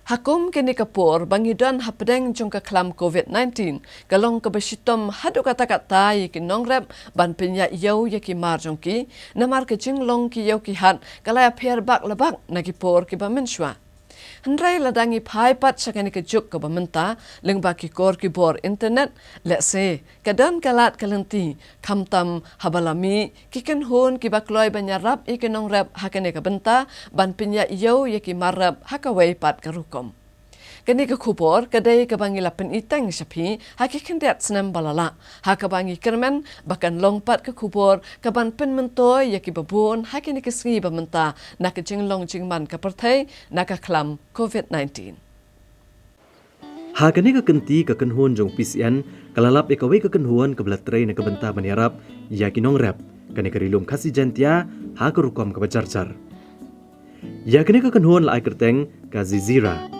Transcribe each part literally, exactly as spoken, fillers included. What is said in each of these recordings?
Ha kum kane ka por ba ngi don hapdeng jong ka khlam covid nineteen, ka long kaba shitom haduh katta katta ïa ki nongrep ban pynïaid ïew ïa ki mar jong ki, namar ka jinglong ki ïew ki hat ka la ïapher bak la bak na ki por kiba mynshuwa. Hynrei lada ngi phai pat sha kane ka juk kaba mynta, lyngba ki kor ki bor internet, lehse ka don ka lad ka lynti, khamtam haba la mih ki kynhun kiba kloi ban ïarap ïa ki nongrep ha kane ka bynta ban pynïaid ïew ïa ki mar rep ha kawei pat ka rukom. Kane ka khubor ka dei kaba ngi la pyniteng sha phi ha ki khyndiat snem ba la lah, ha kaba ngi kyrmen ba kan long pat ka khubor kaban pynmyntoi ïa kiba bun ha kine ki sngi ba mynta na ka jinglong jingman ka pyrthei na ka khlam covid nineteen. Ha kane ka kynti, ka kynhun jong P C N ka la lap ïa kawei ka kynhun kaba la trei na ka bynta ban ïarap ïa ki nongrep, kane ka Ri Lum Khasi Jaiñtia, ha ka rukom kaba jar jar. Ïa kane ka kynhun la ai kyrteng ka Jazeera,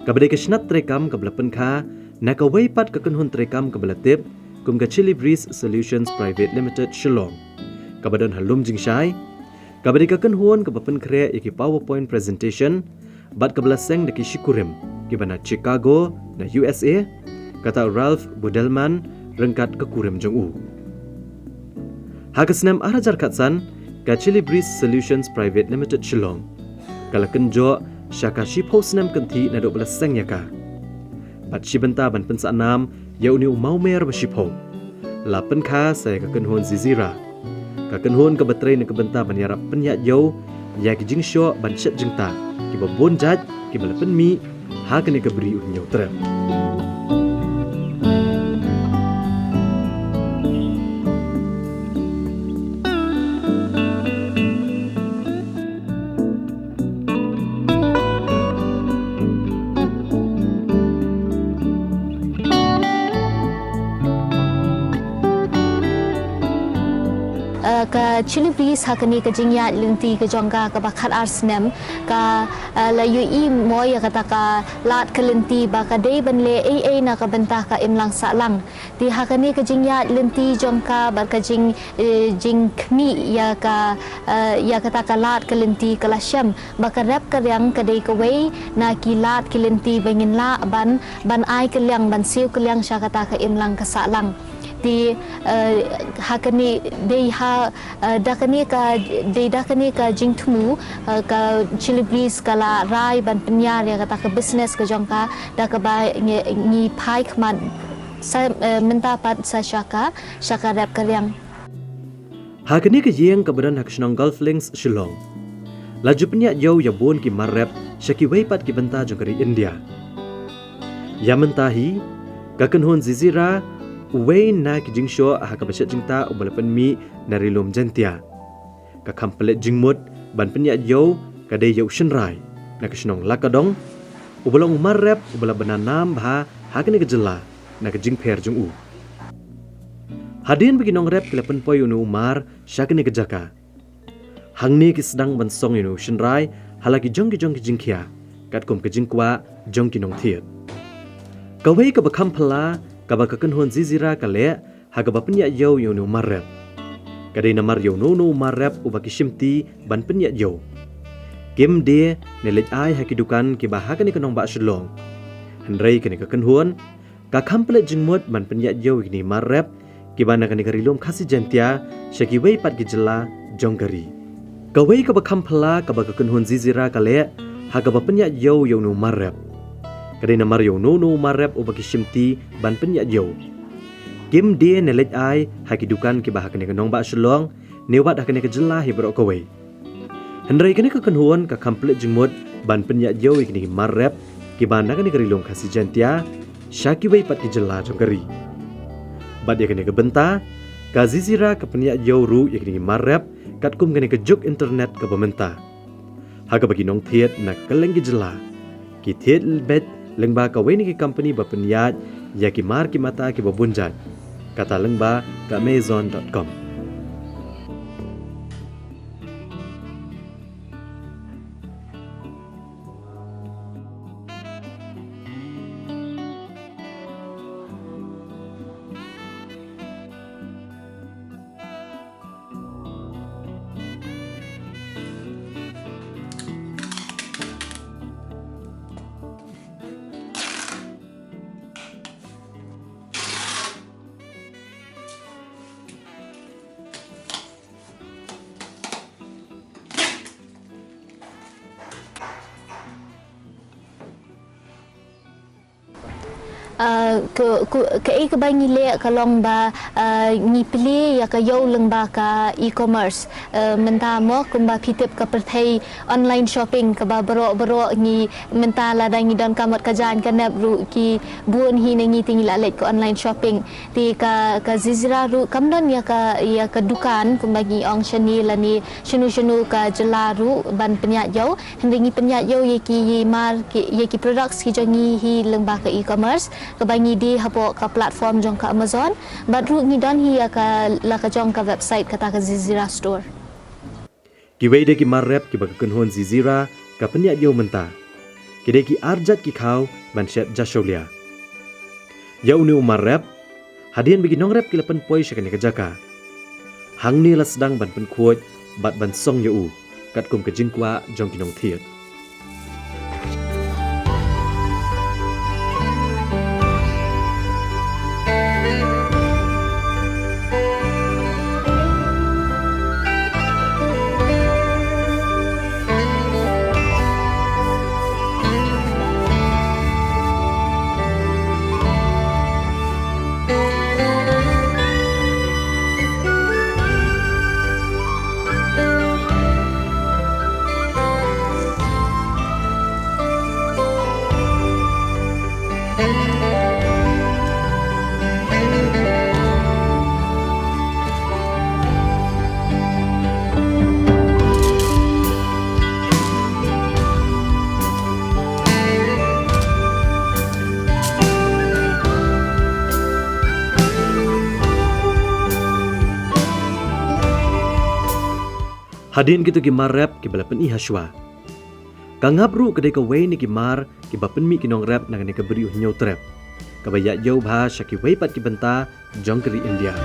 kaba dei ka shnat treikam kaba la pynkha na kawei pat ka kynhun treikam kaba la tip kum ka Chilli Breeze Solutions Private Limited, Shillong, kaba don ha Lum Jingshai, kaba dei ka kynhun kaba pynkhreh ïa ki PowerPoint presentation bad kaba la seng da ki shikurim kiba na Chicago, na U S A, kata u Ralph Budelman ryngkat ka kurim jong u. Ha ka snem ar hajar khatsan, ka Chilli Breeze Solutions Private Limited, Shillong ka la kynjoh sha ka shiphew snem kynthih naduh ba la seng ïa ka. Bad shi bynta ban pynsah nam ïa une u mawmer ba shiphew, la pynkha sa ïa ka kynhun Jazeera, ka kynhun kaba trei na ka bynta ban ïarap pynïaid ïew ïa ki jingshoh ban shet jingtah kiba bun jait kiba la pynmih ha kane ka Bri u Hynñiewtrep. Eh, ka Chilli Breeze ha kane ka jingïaid lynti ka jong ka kaba khatar snem, ka, eh, la ïohi mo ïa kata ka lad ka lynti ba ka dei ban leh ei ei na ka bynta ka imlang sahlang. Te ha kane ka jingïaid lynti jong ka bad ka jing, eh, jingkhmih ïa ka, eh, ïa kata ka lad ka lynti, ka la shem ba ka rep ka riang ka dei kawei na ki lad ki lynti ba ngin lah ban, ban ai kylliang, ban siew kylliang sha kata ka imlang ka sahlang. Te, eh, ha kane dei ha, eh, da kane ka, dei da kane ka jingthmu, eh, ka Chilli Breeze ka la rai ban pynïar ïa kata ka business ka jong ka, da kaba ngi, ngi phai khmat sa, eh, mynta pat sa sha ka, sha ka rep ka riang. Ha kane ka ïing kaba don ha ka shnong Golf Links, Shillong, la ju pynïaid ïew ïa bun ki mar rep sha kiwei pat ki bynta jong ka ri India. Ïa mynta hi, ka kynhun Jazeera, uwei na ki jingshoh ha kaba shet jingtah uba la pynmih na Ri Lum Jaiñtia, ka kham pynleit jingmut ban pynïaid ïew ka dei ïa u shynrai na ka shnong Lakadong, uba long u mar rep uba la bna nam bha ha kane ka jylla na ka jingpher jong u. Hadien ba ki nongrep ki la pynpoi ïa une u mar sha kane ka jaka, hangne ki sdang ban song ïa une u shynrai ha la ki jong ki jong ki jingkhia, katkum ka jingkwah jong ki nongthied. Kawei kaba kham phylla kaba ka kynhun Jazeera ka leh ha kaba pynïaid ïew ïa une u mar rep, ka dei namar ïa uno uno u mar rep uba ki shimti ban pynïaid ïew, kim die ne leit ai ha ki dukan kiba ha kane ka nongbah Shillong. Hynrei kane ka kynhun ka kham pynleit jingmut ban pynïaid ïew ïa kine ki mar rep kiba na kane ka Ri Lum Khasi Jaiñtia sha kiwei pat ki jylla jong ka ri. Kawei kaba kham phylla kaba ka kynhun Jazeera ka leh ha kaba pynïaid ïew ïa une u mar rep, ka dei namar ïa uno uno u mar rep uba ki shimti ban pynïaid ïew, kim die ne leit ai ha ki dukan kiba ha kane ka nongbah Shillong ne wat ha kane ka jylla hi baroh kawei. Hynrei kane ka kynhun ka kham pynleit jingmut ban pynïaid ïew ïa kine ki mar rep kiba na kane ka Ri Lum Khasi Jaiñtia sha kiwei pat ki jylla jong ka ri. Bad ïa kane ka bynta, ka Jazeera ka pynïaid ïew ruh ïa kine ki mar rep katkum kane ka juk internet kaba mynta, ha kaba ki nongthied na kylleng ki jylla ki thied beit lyngba kawei na ki company ba pynïaid ïa ki mar ki mata kiba bun jait, kata lyngba ka Amazon dot com. Ah, ka, ka, kaei kaba ngi leh ka long ba, ah, ngi plie ïa ka ïew lyngba ka e-commerce. Ah, mynta mo kumba phi tip ka pyrthei online shopping kaba baroh baroh ngi mynta lada ngi don ka mut ka jaiñ ka nep ruh ki bun hi na ngi te ngi la leit ka online shopping. Te ka, ka Jazeera ruh kam don ïa ka, ïa ka dukan kumba ngi ong shane lane shano shano ka jylla ruh ban pynïaid ïew. Hynrei ngi pynïaid ïew ïa ki, ïa mar ki, ïa ki products ki jong ngi hi lyngba ka e-commerce kaba ngi die hapoh ka platform jong ka Amazon. Bad ruh ngi don hi ïa ka la ka jong ka website kata ka Jazeera Store. Kiwei de ki mar rep kiba ka kynhun Jazeera ka pynïaid ïew mynta. Ki dei ki ar jait ki khaw ban shet jasholia. Ïa une u mar rep, hadien ba ki nongrep ki la pynpoi sha kane ka jaka, hangne la sdang ban pynkhuid bad ban song ïa u katkum ka jingkwah jong ki nongthied. Hadien kito ki mar rep kiba la pyni ha shuwa, ka ngap ruh ka dei kawei na ki mar kiba pynmih ki nongrep na kane ka briew Hynñiewtrep, kaba ïaid ïew bha sha kiwei pat ki bynta jong ka ri India.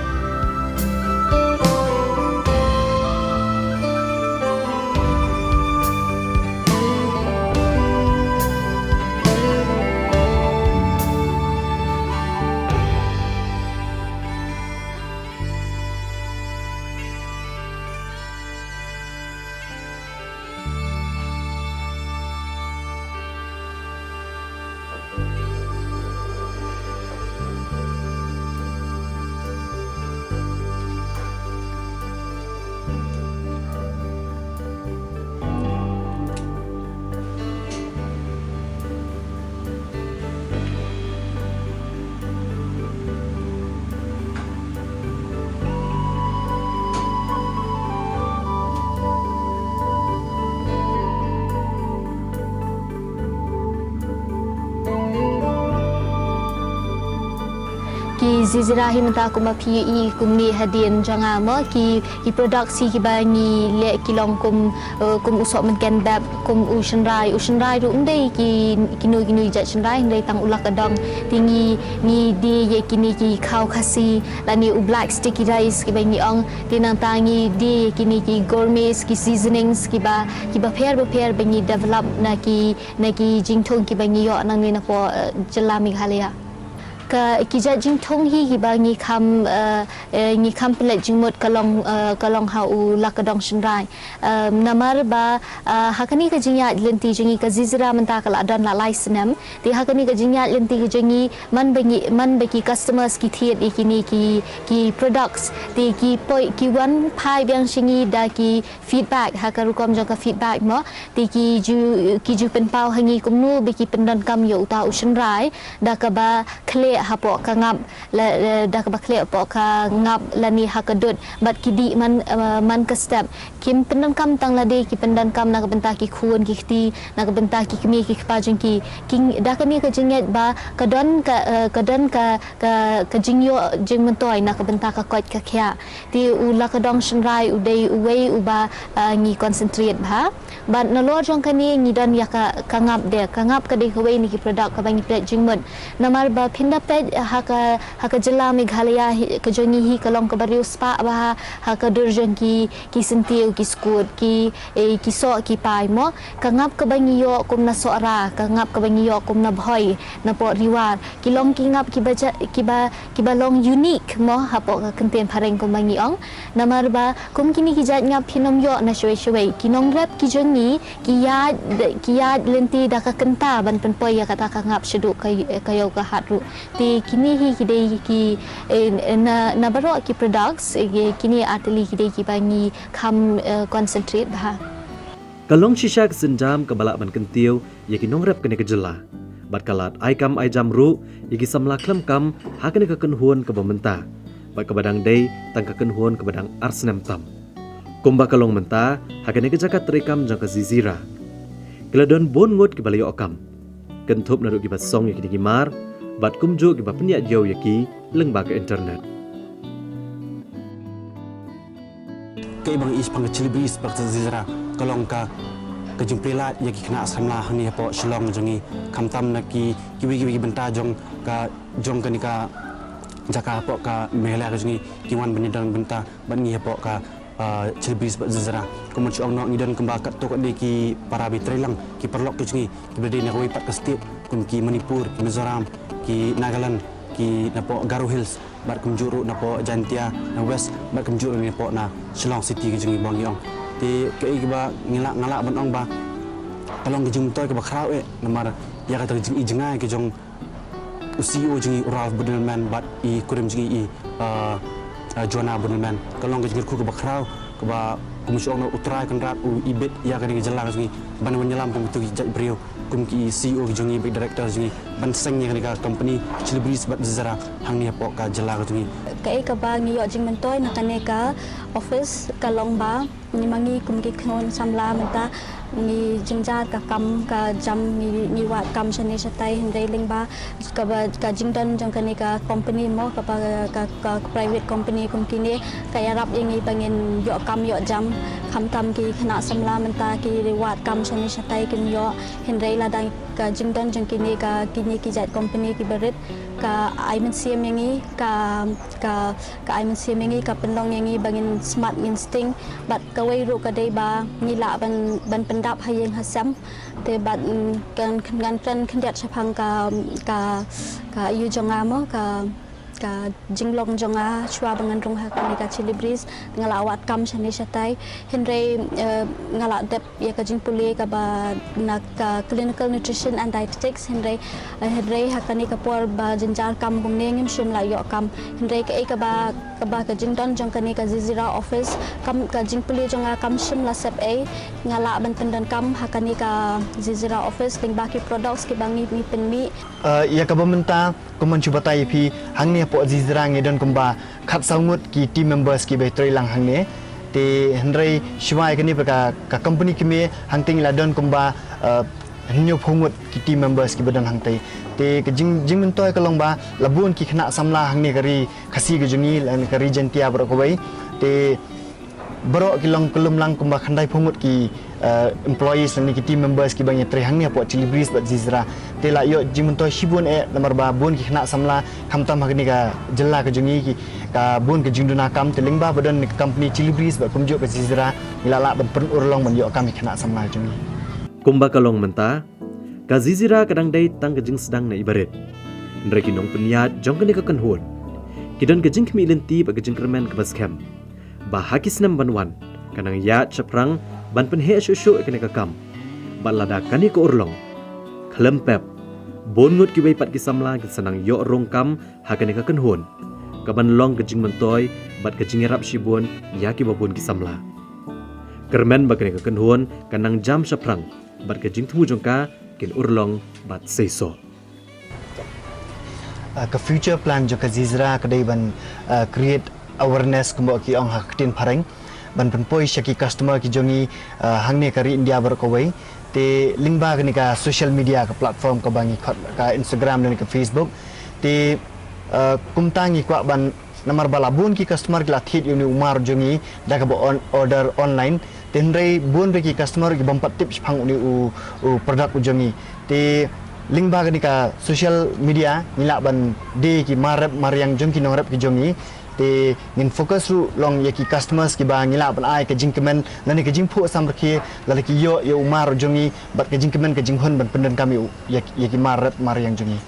Ki Jazeera hi mynta kumba phi ïohi kumne hadien jong nga mo, ki, ki products hi kiba ngi leh ki long kum, eh, kum u sohmynken bep, kum u shynrai, u shynrai ruh ym dei ki, kino kino ki jait shynrai, hynrei tang u la ka dong. Te ngi, ngi die ïa kine ki khaw Khasi lane u black sticky rice kiba ngi ong. Te nangta ngi die ïa kine ki gourmets, ki seasonings kiba, kiba pher bapher ba ngi develop na ki, na ki jingthung kiba ngi ïoh nangne napoh, eh, jylla Meghalaya. Ka, ki jait jingthung hi kiba ngi kham, eh, eh, ngi kham pynleit jingmut ka long, eh, ka long ha u la ka dong shynrai. Eh, namar ba, eh, ha kane ka jingïaid lynti jong ngi ka Jazeera mynta ka la don la lai snem. Te ha kane ka jingïaid lynti ka jong ngi man ba ngi, man ba ki customers ki thied ïa kine ki, ki products. Te ki poi, ki wan phai biang sha ngi da ki feedback, ha ka rukom jong ka feedback mo. Te ki ju, ki ju pynpaw ha ngi kumno ba ki pyndonkam ïa uta u shynrai da kaba khleh hapoh ka ngap, la, la, da kaba khleh hapoh ka ngap lane ha ka dud, bad ki dih man, eh, man ka step. Kim pyndonkam tang lade, ki pyndonkam na ka bynta ki khun ki kti, na ka bynta ki kmie ki kpa jong ki. Ki, da kane ka jingïaid ba ka don ka, eh, ka don ka, ka, ka jingïoh jingmyntoi na ka bynta ka koit ka khiah. Te u la ka dong shynrai u dei uwei uba, ah, ngi concentrate bha. Bad nalor jong kane ngi don ïa ka, ka ngap de, ka ngap ka dei kawei na ki product kaba ngi pynleit jingmut. Namar ba phin da peit ha ka, ha ka jylla Meghalaya hi, ka jong ngi hi ka long kaba riewspah bha ha, ha ka dur jong ki, ki syntiew, ki skud, ki, eh, ki soh, ki pai mo. Ka ngap kaba ngi ïoh kum na Sohra, ka ngap kaba ngi ïoh kum na Bhoi, na Pohriwar. Ki long ki ngap kiba ja-, kiba, kiba long unique mo hapoh ka kyntien phareng kumba ngi ong. Namar ba kum kine ki jait ngap phin ym ïoh na shawei shawei. Ki nongrep ki jong ngi Ki ïaid, ki ïaid lynti da ka kynta ban pynpoi ïa kata ka ngap shaduh ka, ka ïew ka hat ruh. Te kine hi ki dei ki, eh, na, na baroh ki products, eh, kine artylli ki dei kiba ngi kham, eh, concentrate bha. Ka long shisha ka sienjam kaba lah ban kyntiew ïa ki nongrep kane ka jylla bad ka lad ai kam ai jam ruh ïa ki samla khlem kam ha kane ka kynhun kaba mynta bad kaba dang dei tang ka kynhun kaba dang ar snem tam. Kumba ka long mynta ha kane ka jaka treikam jong ka Jazeera, ki la don bun ngut kiba la ïoh kam, kynthup naduh kiba song ïa kine ki mar bad kumjuh kiba pynïaid ïew ïa ki lyngba ka internet. Kaei ba nga ïohi shaphang ka Chilli Breeze bad ka Jazeera ka long ka, ka jingplie lad ïa ki khynnah samla hangne hapoh Shillong jong ngi, khamtam na ki, kiwei kiwei ki bynta jong ka, jong kane ka jaka hapoh ka Meghalaya ka jong ngi, ki wan ban ïadon bynta bad ngi hapoh ka, ah, Chilli Breeze bad Jazeera. Kum ban shu ong noh, ngi don kumba katto katne ki para batreikam, ki paralok ki jong ngi kiba dei na kawei pat ka state kum ki Manipur, ki Mizoram, ki Nagaland, ki napoh Garo Hills bad kumjuh ruh napoh Jaintia na West bad kumjuh ruh napoh na Shillong City ka jong ngi ba ngi ong. Te kaei kaba ngi lah, nga lah ban ong ba ka long ka jingmyntoi kaba khraw eh namar ïa kata ka jingijngai ka jong u C E O jong ngi u Ralph Budelman bad i kurim jong ngi i, ah, ah, Joanna Budelman. Ka long ka jingkyrkhu kaba khraw kaba kum shu ong noh u Trai Kynrad u ibit ïa kane ka jylla ka jong ngi ban wan ïalam kum kitu ki jait briew kum ki C E O ki jong ngi bad director jong ngi ban seng ïa kane ka company Chilli Breeze bad Jazeera hangne hapoh ka jylla ka jong ngi. Kaei kaba ngi ïoh jingmyntoi na kane ka office ka long ba ngi ma ngi kum ki khynnah samla mynta ngi jynjar ka kam ka jam, ngi, ngi wad kam shane shatai, hynrei lyngba kaba ka jingdon jong kane ka company mo, kaba ka, ka private company kum kine ka ïarap ïa ngi ba ngin ïoh kam ïoh jam, khamtam ki khynnah samla mynta ki wad kam shane shatai kin ïoh, hynrei lada ka jingdon jong kine ka, kine ki jait company kiba rit ka ai mynsiem ïa ngi, ka, ka, ka ai mynsiem ïa ngi, ka pynlong ïa ngi ba ngin smat ngin sting. Bad kawei ruh ka dei ba ngi lah ban, ban pyndap ha ïing ha sem. Te bad, mm, kan, kan, kan, kan khyndiat shaphang ka, ka, ka ïa jong nga mo, ka, ka jinglong jong nga shuwa ba ngan rung ha kane ka Chilli Breeze, nga lah wad kam shane shatai. Hynrei, eh, nga lah dep ïa ka jingpule kaba na ka clinical nutrition and dietetics, hynrei, eh, hynrei ha kane ka por ba jynjar kam kumne ngim shym lah ïoh kam. Hynrei kaei kaba, kaba ka jingdon jong kane ka Jazeera office, kam ka jingpule jong nga kam shym la sep ei, nga lah ban pyndonkam ha kane ka Jazeera office lyngba ki products kiba ngi, ngi pynmih. Eh, ïa kaba mynta, kum ban shu batai ïa phi, hangne hapoh Jazeera ngi don kumba khatsaw ngut ki team members kiba trei lang hangne. Te hynrei shuwa ïa kane pat ka, ka company kmie hangtei ngi la don kumba, eh, hynñiewphew ngut ki team members kiba don hangtei. Te ka jing, jingmyntoi ka long ba la bun ki khynnah samla hangne ka ri Khasi ka jong ngi, lane ka ri Jaintia baroh kawei. Te baroh ki long kyllum lang kumba khyndaiphew ngut ki, eh, employees lane ki team members kiba ngi trei hangne hapoh Chilli Breeze bad Jazeera. Te la ïoh jingmyntoi shibun eh namar ba bun ki khynnah samla khamtam ha kane ka jylla ka jong ngi ki, ka bun ka jingduna kam, te lyngba ba don ka company Chilli Breeze bad kumjuh ka Jazeera ngi la lah ban pynurlong ban ïoh kam ïa ki khynnah samla ka jong ngi. Kumba ka long mynta, ka Jazeera ka dang dei tang ka jingsdang na iba rit. Hynrei ki nongpynïaid jong kane ka kynhun ki don ka jingkhmih lynti bad ka jingkyrmen kaba skhem ba ha ki snem ban wan kan nang ïaid shaphrang ban pynheh shuh shuh ïa kane ka kam. Bad lada kane ka urlong, khlem pep, bun ngut kiwei pat ki samla kin sa nang ïoh rung kam ha kane ka kynhun, kaban long ka jingmyntoi bad ka jingïarap shibun ïa kiba bun ki samla. Kyrmen ba kane ka kynhun kan nang jam shaphrang bad ka jingthmu jong ka kin urlong bad seisoh. Ah, ka future plan jong ka Jazeera ka dei ban, ah, create awareness kumba ki ong ha ka ktien phareng, ban pynpoi sha ki customer ki jong ngi, ah, hangne ka ri India baroh kawei. Te lyngba kane ka social media, ka platform kaba ngi khot ka Instagram lane ka Facebook. Te, ah, kumta ngi kwah ban, namar ba la bun ki customer ki la thied ïa une u mar jong ngi da kaba on, order online. Te hynrei bun ruh ki customer ki bym pat tip shaphang une u, u product u jong ngi. Te lyngba kane ka social media ngi lah ban die ki mar rep mar riang jong ki nongrep ki jong ngi. Te ngin focus ruh long ïa ki customers kiba ngi lah ban ai ka jingkmen lane ka jingphuh samrkhie lada ki ïoh ïa u mar u jong ngi bad ka jingkmen ka jinghun ban pyndonkam ïa u, ïa, ïa ki mar rep mar riang jong ngi.